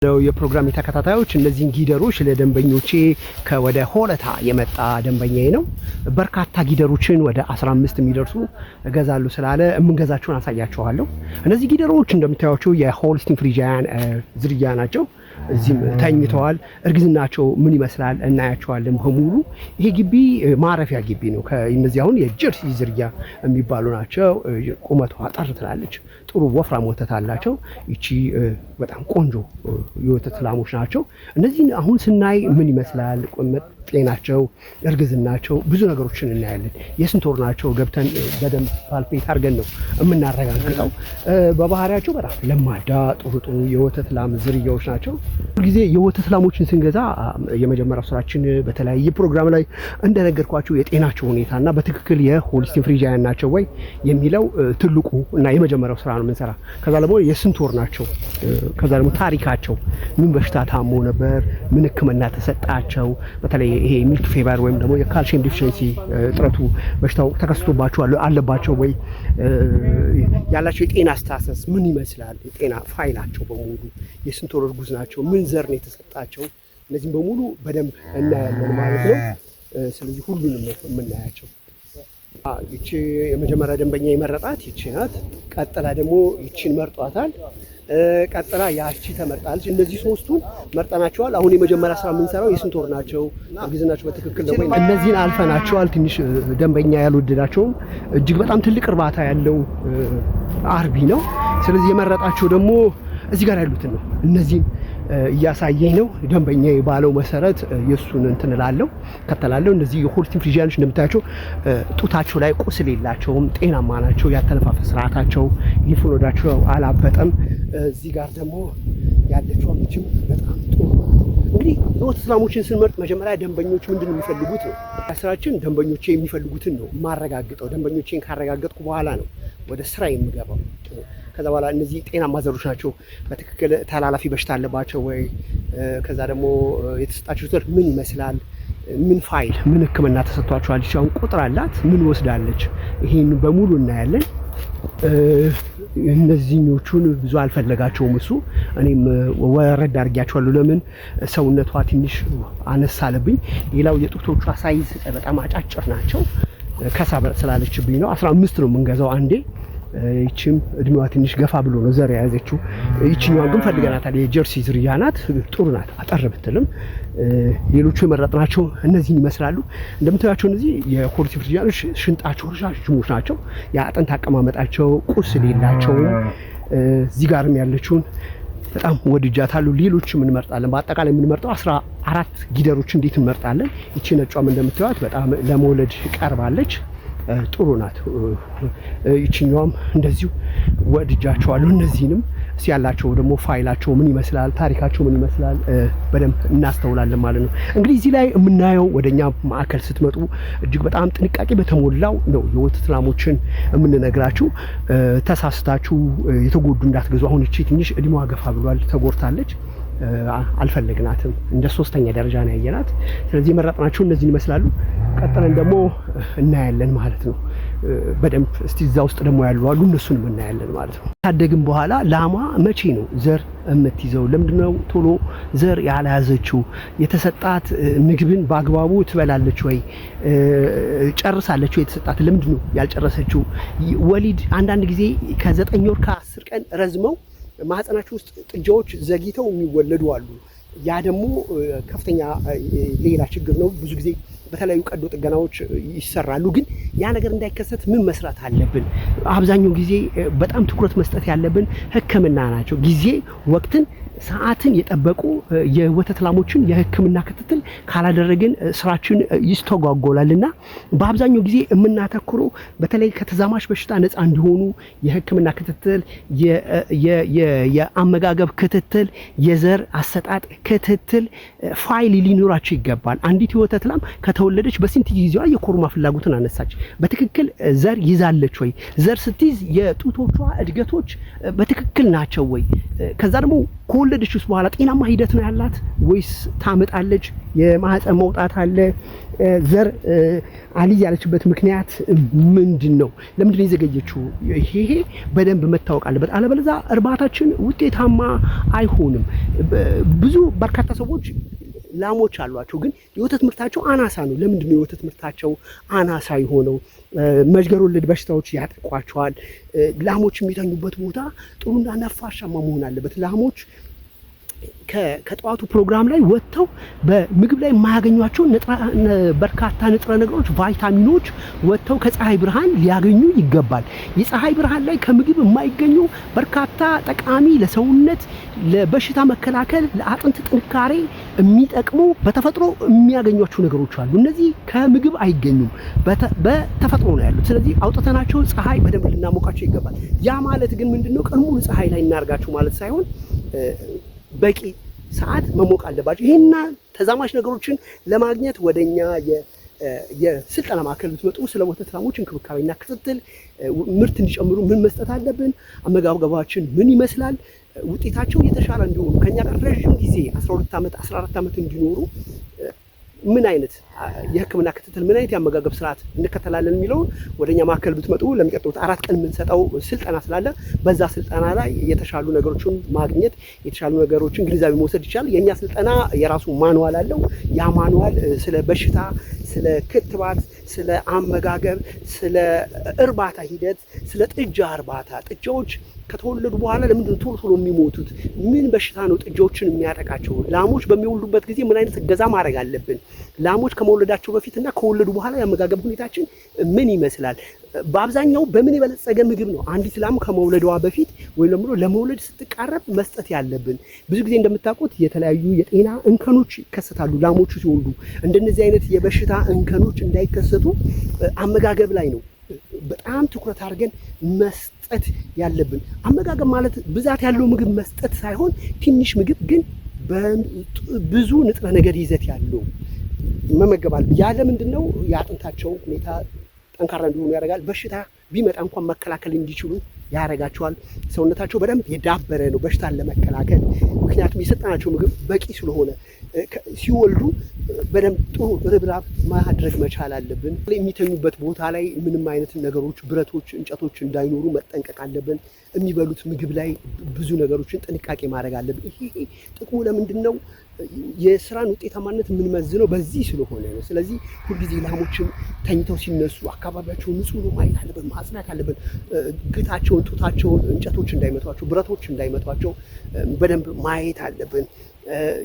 የፕሮግራም ተከታታዮች፣ እነዚህን ጊደሮች ለደንበኞቼ ከወደ ሆለታ የመጣ ደንበኛዬ ነው። በርካታ ጊደሮችን ወደ 15 የሚደርሱ እገዛለሁ ስላለ የምንገዛቸውን አሳያቸዋለሁ። እነዚህ ጊደሮች እንደምታዩቸው የ Holstein Friesian ዝርያ ናቸው። እዚህም ተኝተዋል። እርግዝናቸው ምን ይመስላል እናያቸዋለን በሙሉ። ይሄ ግቢ ማረፊያ ግቢ ነው። እነዚህ አሁን የጀርሲ ዝርያ የሚባሉ ናቸው። ቁመቷ አጠር ትላለች። ጥሩ ወፍራም ወተት አላቸው። ይቺ በጣም ቆንጆ የወተት ላሞች ናቸው። እነዚህን አሁን ስናይ ምን ይመስላል ጤናቸው፣ እርግዝናቸው፣ ብዙ ነገሮችን እናያለን። የስንት ወር ናቸው ገብተን በደንብ palpate አድርገን ነው የምናረጋግጠው። በባህሪያቸው በጣም ለማዳ ጥሩ ጥሩ የወተት ላም ዝርያዎች ናቸው። ሁልጊዜ የወተት ላሞችን ስንገዛ የመጀመሪያው ስራችን በተለያየ ፕሮግራም ላይ እንደነገርኳቸው የጤናቸው ሁኔታ እና በትክክል የ Holstein Friesian ናቸው ወይ የሚለው ትልቁ እና የመጀመሪያው ስራ ነው የምንሰራ። ከዛ ደግሞ የስንት ወር ናቸው፣ ከዛ ደግሞ ታሪካቸው፣ ምን በሽታ ታሞ ነበር፣ ምን ሕክምና ተሰጣቸው፣ በተለይ ይሄ milk fever ወይም ደግሞ የ calcium deficiency እጥረቱ በሽታው ተከስቶባቸው አለባቸው ወይ፣ ያላቸው የጤና status ምን ይመስላል፣ የጤና ፋይላቸው በሙሉ፣ የስንት ወር እርጉዝ ናቸው፣ ምን ዘር ነው የተሰጣቸው፣ እነዚህም በሙሉ በደንብ እናያለን ማለት ነው። ስለዚህ ሁሉንም ነው የምናያቸው። ይቺ የመጀመሪያ ደንበኛ የመረጣት ይቺ ናት። ቀጥላ ደግሞ ይቺን መርጧታል። ቀጥላ ያቺ ተመርጣለች። እነዚህ ሶስቱን መርጠናቸዋል። አሁን የመጀመሪያ ስራ የምንሰራው የስንት ወር ናቸው፣ እርግዝናቸው በትክክል ነው ወይ፣ እነዚህን አልፈናቸዋል። ትንሽ ደንበኛ ያልወደዳቸውም እጅግ በጣም ትልቅ እርባታ ያለው አርቢ ነው። ስለዚህ የመረጣቸው ደግሞ እዚህ ጋር ያሉትን ነው። እነዚህን እያሳየኝ ነው። ደንበኛ ባለው መሰረት የእሱን እንትን እላለሁ ከተላለሁ። እነዚህ የ Holstein Friesian ኦች እንደምታያቸው ጡታቸው ላይ ቁስል የላቸውም፣ ጤናማ ናቸው። ያተነፋፈስ ስርዓታቸው lymph node ኣቸው አላበጠም። እዚህ ጋር ደግሞ ያለችው ምችም በጣም ጥሩ ነው። እንግዲህ የወተት ላሞችን ስንመርጥ መጀመሪያ ደንበኞች ምንድን ነው የሚፈልጉት ነው ስራችን። ደንበኞቼ የሚፈልጉትን ነው የማረጋግጠው። ደንበኞቼን ካረጋገጥኩ በኋላ ነው ወደ ስራ የምገባው። ከዛ በኋላ እነዚህ ጤናማ ዘሮች ናቸው፣ በትክክል ተላላፊ በሽታ አለባቸው ወይ፣ ከዛ ደግሞ የተሰጣቸው ዘር ምን ይመስላል፣ ምን ፋይል ምን ሕክምና ተሰጥቷቸዋል፣ አሁን ቁጥር አላት፣ ምን ወስዳለች፣ ይሄን በሙሉ እናያለን። እነዚህኞቹን ብዙ አልፈለጋቸውም እሱ። እኔም ወረድ አድርጊያቸዋለሁ። ለምን ሰውነቷ ትንሽ አነስ አለብኝ። ሌላው የጡቶቿ size በጣም አጫጭር ናቸው። ከሳ ስላለችብኝ ነው። 15 ነው የምንገዛው አንዴ። ይቺም እድሜዋ ትንሽ ገፋ ብሎ ነው ዘር የያዘችው። ይችኛዋን ግን ፈልገናታል። የጀርሲ ዝርያ ናት፣ ጥሩ ናት፣ አጠር ብትልም። ሌሎቹ የመረጥናቸው እነዚህን ይመስላሉ። እንደምታዩቸው እነዚህ የ Holstein Friesian ኦች ሽንጣቸው ረዣዥሞች ናቸው። የአጥንት አቀማመጣቸው ቁስል የላቸውም። እዚህ ጋርም ያለችውን በጣም ወድጃታለሁ። ሌሎችም እንመርጣለን። በአጠቃላይ የምንመርጠው 14 ጊደሮች እንዴት እንመርጣለን። ይቺ ነጯም እንደምታዩት በጣም ለመውለድ ቀርባለች። ጥሩ ናት። ይችኛዋም እንደዚሁ ወድጃቸዋለሁ። እነዚህንም እስኪ ያላቸው ደግሞ ፋይላቸው ምን ይመስላል፣ ታሪካቸው ምን ይመስላል በደንብ እናስተውላለን ማለት ነው። እንግዲህ እዚህ ላይ የምናየው ወደኛ ማዕከል ስትመጡ እጅግ በጣም ጥንቃቄ በተሞላው ነው የወተት ላሞችን የምንነግራችሁ። ተሳስታችሁ የተጎዱ እንዳትገዙ። አሁን እቺ ትንሽ እድሜዋ ገፋ ብሏል፣ ተጎድታለች። አልፈለግናትም። እንደ ሶስተኛ ደረጃ ነው ያየናት። ስለዚህ የመረጥናቸው እነዚህን ይመስላሉ። ቀጥለን ደግሞ እናያለን ማለት ነው በደንብ። እስቲ እዛ ውስጥ ደግሞ ያሉ አሉ፣ እነሱንም እናያለን ማለት ነው። ካደግን በኋላ ላሟ መቼ ነው ዘር የምትይዘው? ለምንድነው ቶሎ ዘር ያልያዘችው? የተሰጣት ምግብን በአግባቡ ትበላለች ወይ? ጨርሳለች ወይ? የተሰጣት ለምንድነው ያልጨረሰችው? ወሊድ አንዳንድ ጊዜ ከ9 ወር ከ10 ቀን ረዝመው ማህፀናቸው ውስጥ ጥጃዎች ዘግይተው የሚወለዱ አሉ። ያ ደግሞ ከፍተኛ ሌላ ችግር ነው። ብዙ ጊዜ በተለያዩ ቀዶ ጥገናዎች ይሰራሉ። ግን ያ ነገር እንዳይከሰት ምን መስራት አለብን? አብዛኛው ጊዜ በጣም ትኩረት መስጠት ያለብን ሕክምና ናቸው። ጊዜ ወቅትን ሰዓትን የጠበቁ የወተት ላሞችን የሕክምና ክትትል ካላደረግን ስራችን ይስተጓጎላል እና በአብዛኛው ጊዜ የምናተኩረው በተለይ ከተዛማች በሽታ ነፃ እንዲሆኑ የሕክምና ክትትል፣ የአመጋገብ ክትትል፣ የዘር አሰጣጥ ክትትል ፋይል ሊኖራቸው ይገባል። አንዲት የወተት ላም ከተወለደች በስንት ጊዜዋ የኮርማ ፍላጎትን አነሳች? በትክክል ዘር ይዛለች ወይ? ዘር ስትይዝ የጡቶቿ እድገቶች በትክክል ናቸው ወይ? ከዛ ደግሞ ከወለደች ከወለደችውስ በኋላ ጤናማ ሂደት ነው ያላት ወይስ ታምጣለች? የማህፀን መውጣት አለ? ዘር አልይ ያለችበት ምክንያት ምንድን ነው? ለምንድን ነው የዘገየችው? ይሄ በደንብ መታወቅ አለበት። አለበለዚያ እርባታችን ውጤታማ አይሆንም። ብዙ በርካታ ሰዎች ላሞች አሏቸው፣ ግን የወተት ምርታቸው አናሳ ነው። ለምንድን ነው የወተት ምርታቸው አናሳ የሆነው? መዥገር ወለድ በሽታዎች ያጠቋቸዋል። ላሞች የሚተኙበት ቦታ ጥሩና ነፋሻማ መሆን አለበት። ላሞች ከጠዋቱ ፕሮግራም ላይ ወጥተው በምግብ ላይ የማያገኟቸው በርካታ ንጥረ ነገሮች፣ ቫይታሚኖች ወጥተው ከፀሐይ ብርሃን ሊያገኙ ይገባል። የፀሐይ ብርሃን ላይ ከምግብ የማይገኙ በርካታ ጠቃሚ ለሰውነት፣ ለበሽታ መከላከል፣ ለአጥንት ጥንካሬ የሚጠቅሙ በተፈጥሮ የሚያገኟቸው ነገሮች አሉ። እነዚህ ከምግብ አይገኙም፣ በተፈጥሮ ነው ያሉት። ስለዚህ አውጥተናቸው ፀሐይ በደንብ ልናሞቃቸው ይገባል። ያ ማለት ግን ምንድነው ቀን ሙሉ ፀሐይ ላይ እናርጋቸው ማለት ሳይሆን በቂ ሰዓት መሞቅ አለባቸው። ይሄና ተዛማች ነገሮችን ለማግኘት ወደኛ የስልጠና ማዕከል ብትመጡ ስለ ወተት ላሞች እንክብካቤና ክትትል፣ ምርት እንዲጨምሩ ምን መስጠት አለብን፣ አመጋገባችን ምን ይመስላል፣ ውጤታቸው የተሻለ እንዲሆኑ ከኛ ጋር ረዥም ጊዜ 12 ዓመት 14 ዓመት እንዲኖሩ ምን አይነት የሕክምና ክትትል ምን አይነት የአመጋገብ ስርዓት እንከተላለን የሚለውን ወደኛ ማዕከል ብትመጡ ለሚቀጥሉት 4 ቀን የምንሰጠው ስልጠና ስላለ በዛ ስልጠና ላይ የተሻሉ ነገሮችን ማግኘት የተሻሉ ነገሮችን ግንዛቤ መውሰድ ይቻላል። የኛ ስልጠና የራሱ manual አለው። ያ manual ስለ በሽታ፣ ስለ ክትባት፣ ስለ አመጋገብ፣ ስለ እርባታ ሂደት፣ ስለ ጥጃ እርባታ፣ ጥጃዎች ከተወለዱ በኋላ ለምንድን ነው ቶሎ ቶሎ የሚሞቱት? ምን በሽታ ነው ጥጃዎችን የሚያጠቃቸው? ላሞች በሚወልዱበት ጊዜ ምን አይነት እገዛ ማድረግ አለብን? ላሞች ከመውለዳቸው በፊት እና ከወለዱ በኋላ የአመጋገብ ሁኔታችን ምን ይመስላል? በአብዛኛው በምን የበለጸገ ምግብ ነው አንዲት ላም ከመውለዷ በፊት ወይም ደግሞ ለመውለድ ስትቃረብ መስጠት ያለብን? ብዙ ጊዜ እንደምታውቁት የተለያዩ የጤና እንከኖች ይከሰታሉ ላሞቹ ሲወልዱ። እንደነዚህ አይነት የበሽታ እንከኖች እንዳይከሰቱ አመጋገብ ላይ ነው በጣም ትኩረት አድርገን መስጠት ያለብን። አመጋገብ ማለት ብዛት ያለው ምግብ መስጠት ሳይሆን ትንሽ ምግብ ግን ብዙ ንጥረ ነገር ይዘት ያለው መመገብ አለብን። ያ ለምንድነው የአጥንታቸው ሁኔታ ጠንካራ እንዲሆኑ ያደርጋል። በሽታ ቢመጣ እንኳን መከላከል እንዲችሉ ያደርጋቸዋል። ሰውነታቸው በደንብ የዳበረ ነው በሽታን ለመከላከል። ምክንያቱም የሰጠናቸው ምግብ በቂ ስለሆነ ሲወልዱ በደንብ ጥሩ ርብራብ ማድረግ መቻል አለብን። የሚተኙበት ቦታ ላይ ምንም አይነት ነገሮች፣ ብረቶች፣ እንጨቶች እንዳይኖሩ መጠንቀቅ አለብን። የሚበሉት ምግብ ላይ ብዙ ነገሮችን ጥንቃቄ ማድረግ አለብን። ይሄ ጥቅሙ ለምንድነው? የስራን ውጤታማነት የምንመዝነው በዚህ ስለሆነ ነው። ስለዚህ ሁልጊዜ ላሞችን ተኝተው ሲነሱ አካባቢያቸውን ንጹህ ነው ማየት አለብን፣ ማጽዳት አለብን። ግታቸውን፣ ጡታቸውን እንጨቶች እንዳይመቷቸው፣ ብረቶች እንዳይመቷቸው በደንብ ማየት አለብን።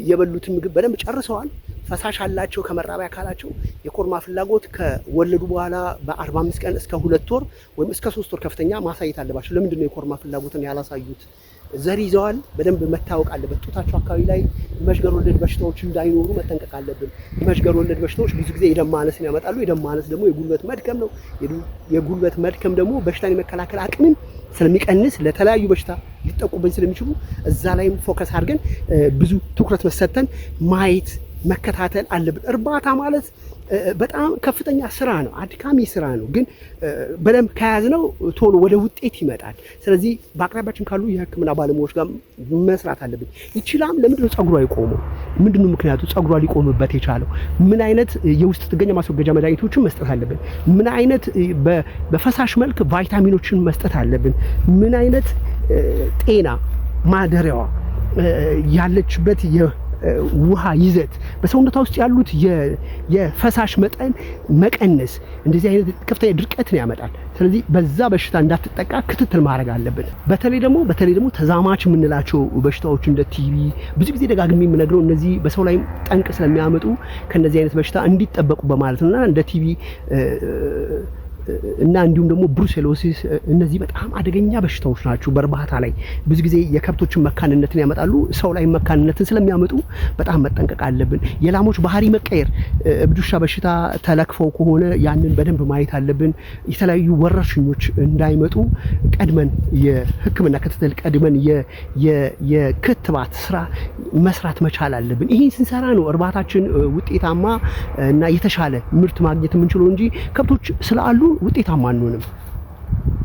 የበሉትን ምግብ በደንብ ጨርሰዋል፣ ፈሳሽ አላቸው ከመራቢያ አካላቸው። የኮርማ ፍላጎት ከወለዱ በኋላ በ45 ቀን እስከ 2 ወር ወይም እስከ 3 ወር ከፍተኛ ማሳየት አለባቸው። ለምንድን ነው የኮርማ ፍላጎትን ያላሳዩት? ዘር ይዘዋል፣ በደንብ መታወቅ አለበት። ጡታቸው አካባቢ ላይ መዥገር ወለድ በሽታዎች እንዳይኖሩ መጠንቀቅ አለብን። መዥገር ወለድ በሽታዎች ብዙ ጊዜ የደም ማነስን ያመጣሉ። የደም ማነስ ደግሞ የጉልበት መድከም ነው። የጉልበት መድከም ደግሞ በሽታን የመከላከል አቅምን ስለሚቀንስ ለተለያዩ በሽታ ሊጠቁብን ስለሚችሉ እዛ ላይም focus አድርገን ብዙ ትኩረት ሰጥተን ማየት መከታተል አለብን። እርባታ ማለት በጣም ከፍተኛ ስራ ነው፣ አድካሚ ስራ ነው። ግን በደንብ ከያዝነው ቶሎ ወደ ውጤት ይመጣል። ስለዚህ በአቅራቢያችን ካሉ የሕክምና ባለሙያዎች ጋር መስራት አለብን። ይቺ ላም ለምንድነው ፀጉሯ የቆመው? ምንድነው ምክንያቱ ፀጉሯ ሊቆምበት የቻለው? ምን አይነት የውስጥ ጥገኛ ማስወገጃ መድኃኒቶችን መስጠት አለብን? ምን አይነት በፈሳሽ መልክ ቫይታሚኖችን መስጠት አለብን? ምን አይነት ጤና ማደሪያዋ ያለችበት የውሃ ይዘት በሰውነቷ ውስጥ ያሉት የፈሳሽ መጠን መቀነስ እንደዚህ አይነት ከፍተኛ ድርቀትን ያመጣል። ስለዚህ በዛ በሽታ እንዳትጠቃ ክትትል ማድረግ አለብን። በተለይ ደግሞ ተዛማች የምንላቸው በሽታዎች እንደ ቲቢ ብዙ ጊዜ ደጋግሜ የምነግረው እነዚህ በሰው ላይ ጠንቅ ስለሚያመጡ ከነዚህ አይነት በሽታ እንዲጠበቁ በማለት ነውና እንደ ቲቢ እና እንዲሁም ደግሞ brucellosis እነዚህ በጣም አደገኛ በሽታዎች ናቸው። በእርባታ ላይ ብዙ ጊዜ የከብቶችን መካንነትን ያመጣሉ። ሰው ላይ መካንነትን ስለሚያመጡ በጣም መጠንቀቅ አለብን። የላሞች ባህሪ መቀየር፣ እብድ ውሻ በሽታ ተለክፈው ከሆነ ያንን በደንብ ማየት አለብን። የተለያዩ ወረርሽኞች እንዳይመጡ ቀድመን የሕክምና ክትትል ቀድመን የክትባት ስራ መስራት መቻል አለብን። ይሄን ስንሰራ ነው እርባታችን ውጤታማ እና የተሻለ ምርት ማግኘት የምንችለው እንጂ ከብቶች ስላሉ ውጤታማ አንሆንም።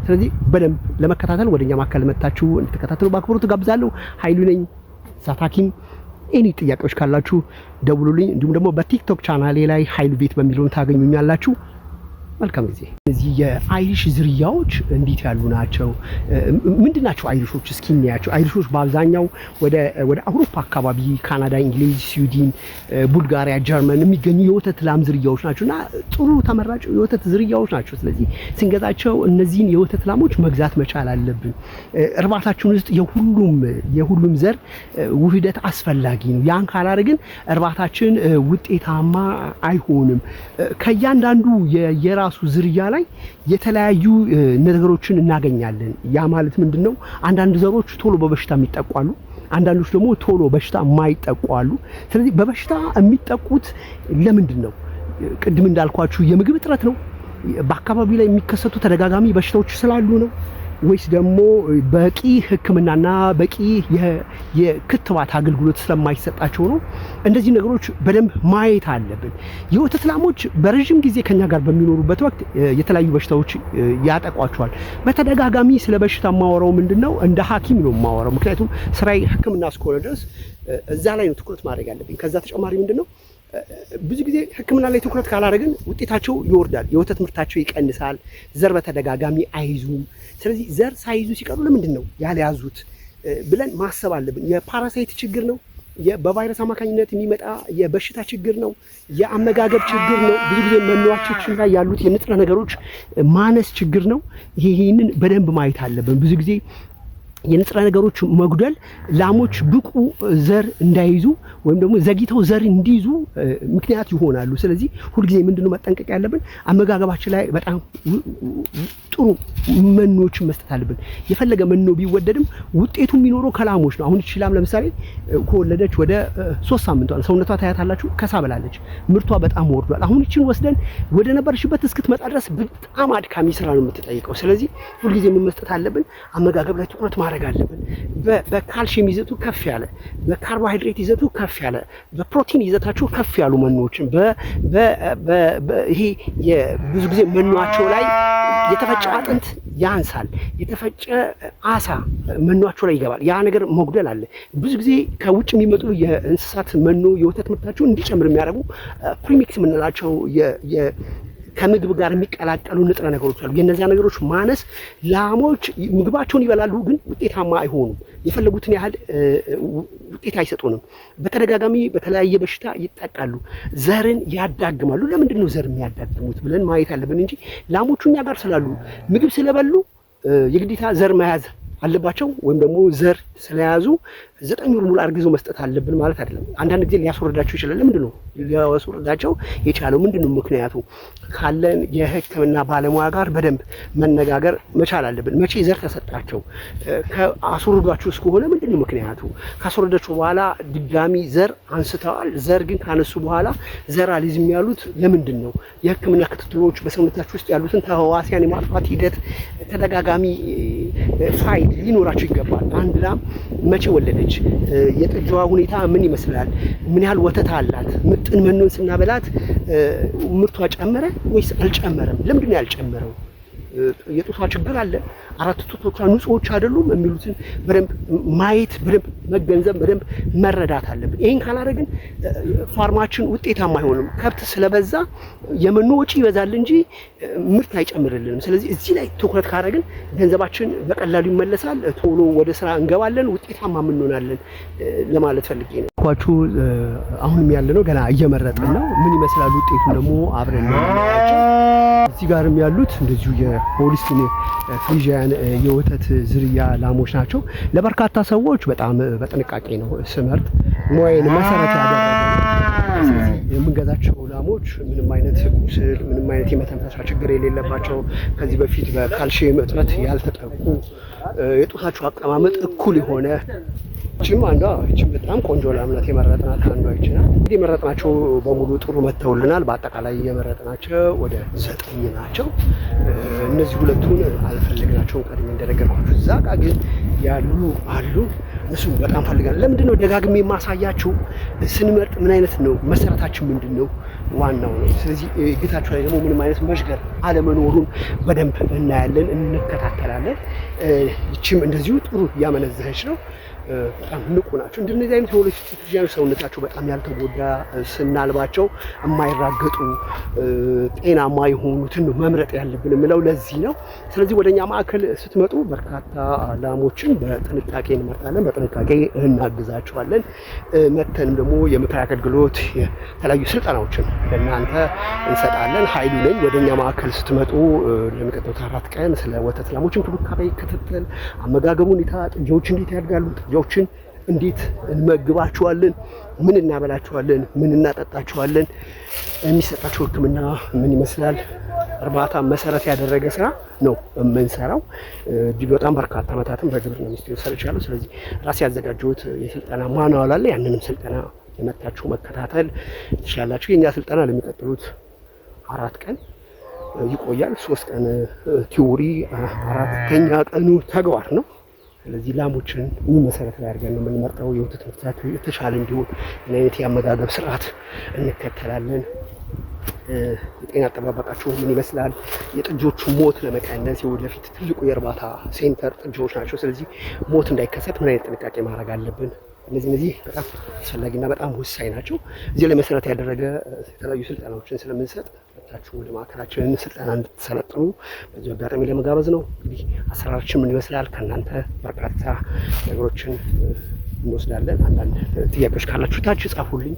ስለዚህ በደንብ ለመከታተል ወደኛ ማዕከል መጥታችሁ እንድትከታተሉ በአክብሮት እጋብዛለሁ። ኃይሉ ነኝ። እንስሳት ሐኪም። Any ጥያቄዎች ካላችሁ ደውሉልኝ። እንዲሁም ደግሞ በቲክቶክ ቻናሌ ላይ ሀይሉ vet በሚለውን ታገኙኛላችሁ። መልካም ጊዜ። እነዚህ የ Irish ዝርያዎች እንዴት ያሉ ናቸው? ምንድን ናቸው አይሪሾች? እስኪ እንያቸው። አይሪሾች በአብዛኛው ወደ አውሮፓ አካባቢ ካናዳ፣ እንግሊዝ፣ ስዊድን፣ ቡልጋሪያ፣ ጀርመን የሚገኙ የወተት ላም ዝርያዎች ናቸው እና ጥሩ ተመራጭ የወተት ዝርያዎች ናቸው። ስለዚህ ስንገዛቸው እነዚህን የወተት ላሞች መግዛት መቻል አለብን። እርባታችን ውስጥ የሁሉም ዘር ውህደት አስፈላጊ ነው። ያን ካላደረግን እርባታችን ውጤታማ አይሆንም። ከእያንዳንዱ የራሱ ዝርያ ላይ የተለያዩ ነገሮችን እናገኛለን። ያ ማለት ምንድነው? አንዳንድ ዘሮች ቶሎ በበሽታ የሚጠቁ አሉ። አንዳንዶች ደግሞ ቶሎ በሽታ የማይጠቁ አሉ። ስለዚህ በበሽታ የሚጠቁት ለምንድን ነው? ቅድም እንዳልኳችሁ የምግብ እጥረት ነው? በአካባቢው ላይ የሚከሰቱ ተደጋጋሚ በሽታዎች ስላሉ ነው? ወይስ ደግሞ በቂ ሕክምናና በቂ የክትባት አገልግሎት ስለማይሰጣቸው ነው? እንደዚህ ነገሮች በደንብ ማየት አለብን። የወተት ላሞች በረዥም ጊዜ ከኛ ጋር በሚኖሩበት ወቅት የተለያዩ በሽታዎች ያጠቋቸዋል። በተደጋጋሚ ስለ በሽታ የማወራው ምንድነው? እንደ ሐኪም ነው የማወራው። ምክንያቱም ስራዬ ሕክምና እስከሆነ ድረስ እዛ ላይ ነው ትኩረት ማድረግ ያለብኝ። ከዛ ተጨማሪ ምንድነው? ብዙ ጊዜ ሕክምና ላይ ትኩረት ካላደረግን ውጤታቸው ይወርዳል። የወተት ምርታቸው ይቀንሳል። ዘር በተደጋጋሚ አይዙም። ስለዚህ ዘር ሳይዙ ሲቀሩ ለምንድን ነው ያልያዙት ብለን ማሰብ አለብን። የ parasite ችግር ነው? በቫይረስ አማካኝነት የሚመጣ የበሽታ ችግር ነው? የአመጋገብ ችግር ነው? ብዙ ጊዜ መኖአችን ላይ ያሉት የንጥረ ነገሮች ማነስ ችግር ነው? ይህንን በደንብ ማየት አለብን። ብዙ ጊዜ የንጥረ ነገሮች መጉደል ላሞች ብቁ ዘር እንዳይዙ ወይም ደግሞ ዘግይተው ዘር እንዲይዙ ምክንያት ይሆናሉ። ስለዚህ ሁልጊዜ ምንድነው መጠንቀቅ ያለብን? አመጋገባችን ላይ በጣም ጥሩ መኖችን መስጠት አለብን። የፈለገ መኖ ቢወደድም ውጤቱ የሚኖረው ከላሞች ነው። አሁን እቺ ላም ለምሳሌ ከወለደች ወደ 3 ሳምንቷ ነው። ሰውነቷ ታያታላችሁ፣ ከሳ ብላለች። ምርቷ በጣም ወርዷል። አሁን እቺን ወስደን ወደ ነበረችበት እስክትመጣ ድረስ በጣም አድካሚ ስራ ነው የምትጠይቀው። ስለዚህ ሁልጊዜ ምን መስጠት አለብን? አመጋገብ ላይ ትኩረት ማድረግ አለብን። በካልሽየም ይዘቱ ከፍ ያለ፣ በካርቦሃይድሬት ይዘቱ ከፍ ያለ፣ በፕሮቲን ይዘታቸው ከፍ ያሉ መኖዎችን ይሄ ብዙ ጊዜ መኗቸው ላይ የተፈጨ አጥንት ያንሳል፣ የተፈጨ አሳ መኗቸው ላይ ይገባል። ያ ነገር መጉደል አለ። ብዙ ጊዜ ከውጭ የሚመጡ የእንስሳት መኖ የወተት ምርታቸው እንዲጨምር የሚያደርጉ premix የምንላቸው ከምግብ ጋር የሚቀላቀሉ ንጥረ ነገሮች አሉ። የእነዚያ ነገሮች ማነስ ላሞች ምግባቸውን ይበላሉ፣ ግን ውጤታማ አይሆኑም። የፈለጉትን ያህል ውጤት አይሰጡንም። በተደጋጋሚ በተለያየ በሽታ ይጠቃሉ። ዘርን ያዳግማሉ። ለምንድን ነው ዘር የሚያዳግሙት ብለን ማየት አለብን እንጂ ላሞቹ እኛ ጋር ስላሉ ምግብ ስለበሉ የግዴታ ዘር መያዝ አለባቸው ወይም ደግሞ ዘር ስለያዙ 9 ወር ሙሉ አርግዘው መስጠት አለብን ማለት አይደለም። አንዳንድ ጊዜ ሊያስወርዳቸው ይችላል። ለምንድን ነው ሊያስወርዳቸው የቻለው? ምንድን ነው ምክንያቱ? ካለን የሕክምና ባለሙያ ጋር በደንብ መነጋገር መቻል አለብን። መቼ ዘር ተሰጣቸው? አስወርዷቸው እስከሆነ ምንድን ነው ምክንያቱ? ካስወረዳቸው በኋላ ድጋሚ ዘር አንስተዋል። ዘር ግን ካነሱ በኋላ ዘር አልይዝም ያሉት ለምንድን ነው? የሕክምና ክትትሎች በሰውነታቸው ውስጥ ያሉትን ተህዋሲያን የማጥፋት ሂደት ተደጋጋሚ ፋይል ሊኖራቸው ይገባል። አንድ ላም መቼ ወለደች? የጥጃዋ ሁኔታ ምን ይመስላል? ምን ያህል ወተት አላት? ምጥን መኖን ስናበላት ምርቷ ጨመረ ወይስ አልጨመረም? ለምንድን ነው ያልጨመረው? የጡቷ ችግር አለ? 4 ጡቶቿ ንጹዎች አይደሉም? የሚሉትን በደንብ ማየት፣ በደንብ መገንዘብ፣ በደንብ መረዳት አለብን። ይሄን ካላደረግን ፋርማችን ውጤታማ አይሆንም። ከብት ስለበዛ የመኖ ወጪ ይበዛል እንጂ ምርት አይጨምርልንም። ስለዚህ እዚህ ላይ ትኩረት ካደረግን ገንዘባችን በቀላሉ ይመለሳል። ቶሎ ወደ ስራ እንገባለን፣ ውጤታማ እንሆናለን ለማለት ፈልጌ ነው። ኳቹ አሁንም ያለነው ገና እየመረጥን ነው። ምን ይመስላል ውጤቱን ደግሞ አብረን ነው የምናያቸው። እዚህ ጋርም ያሉት እንደዚሁ የሆልስቲን ፍሪዚያን የወተት ዝርያ ላሞች ናቸው። ለበርካታ ሰዎች በጣም በጥንቃቄ ነው ስመርጥ፣ ሙያዬን መሰረት ያደረገ ነው። ስለዚህ የምንገዛቸው ላሞች ምንም አይነት ቁስል፣ ምንም አይነት የመተንፈሻ ችግር የሌለባቸው፣ ከዚህ በፊት በካልሽየም እጥረት ያልተጠቁ፣ የጡታቸው አቀማመጥ እኩል የሆነ። እቺም አንዷ እቺም በጣም ቆንጆ ላም ናት። የመረጥናት አንዷ እቺ ናት። እንግዲህ የመረጥናቸው በሙሉ ጥሩ መተውልናል። በአጠቃላይ የመረጥናቸው ወደ 9 ናቸው። እነዚህ ሁለቱን አልፈልግናቸውም ቀድሜ እንደነገርኳችሁ። እዛ ጋ ግን ያሉ አሉ፣ እሱ በጣም ፈልጋለሁ። ለምንድን ነው ደጋግሜ የማሳያችሁ? ስንመርጥ ምን አይነት ነው መሰረታችን ምንድን ነው ዋናው ነው። ስለዚህ ግታችሁ ላይ ደግሞ ምንም አይነት መሽገር አለመኖሩን በደንብ እናያለን፣ እንከታተላለን። ይቺም እንደዚሁ ጥሩ እያመነዘረች ነው። በጣም ንቁ ናቸው። እንደነዚህ አይነት የሆኑ ፍሪዥያኖች ሰውነታቸው በጣም ያልተጎዳ፣ ስናልባቸው የማይራገጡ፣ ጤናማ የሆኑትን ነው መምረጥ ያለብን የምለው ለዚህ ነው። ስለዚህ ወደኛ ማዕከል ስትመጡ በርካታ ላሞችን በጥንቃቄ እንመርጣለን፣ በጥንቃቄ እናግዛቸዋለን። መተንም ደግሞ የምክር አገልግሎት፣ የተለያዩ ስልጠናዎችን ለእናንተ እንሰጣለን። ኃይሉ ነኝ። ወደኛ ማዕከል ስትመጡ ለሚቀጥሉት 4 ቀን ስለ ወተት ላሞች እንክብካቤ፣ ክትትል፣ አመጋገብ ሁኔታ፣ ጥጃዎች እንዴት ያድጋሉ፣ ጥጃዎችን እንዴት እንመግባቸዋለን፣ ምን እናበላቸዋለን፣ ምን እናጠጣቸዋለን፣ የሚሰጣቸው ሕክምና ምን ይመስላል፣ እርባታ መሰረት ያደረገ ስራ ነው የምንሰራው። እጅግ በጣም በርካታ ዓመታትም በግብርና ሚኒስቴር ሰርቻለሁ። ስለዚህ ራሴ ያዘጋጀሁት የስልጠና manual አለ። ያንንም ስልጠና የመጣችሁ መከታተል ትችላላችሁ። የእኛ ስልጠና ለሚቀጥሉት 4 ቀን ይቆያል። 3 ቀን theory፣ አራተኛ ቀኑ ተግባር ነው። ስለዚህ ላሞችን ምን መሰረት ላይ አድርገን ነው የምንመርጠው? የወተት ምርታቸው የተሻለ እንዲሆን ምን አይነት የአመጋገብ ስርዓት እንከተላለን? የጤና አጠባበቃቸው ምን ይመስላል? የጥጆቹ ሞት ለመቀነስ የወደፊት ትልቁ የእርባታ ሴንተር ጥጆች ናቸው። ስለዚህ ሞት እንዳይከሰት ምን አይነት ጥንቃቄ ማድረግ አለብን? እነዚህ በጣም አስፈላጊና በጣም ወሳኝ ናቸው። እዚህ ላይ መሰረት ያደረገ የተለያዩ ስልጠናዎችን ስለምንሰጥ መጥታችሁ ወደ ማዕከላችን ስልጠና እንድትሰለጥኑ በዚሁ አጋጣሚ ለመጋበዝ ነው። እንግዲህ አሰራራችን ምን ይመስላል፣ ከእናንተ በርካታ ነገሮችን እንወስዳለን። አንዳንድ ጥያቄዎች ካላችሁ ታች ጻፉልኝ።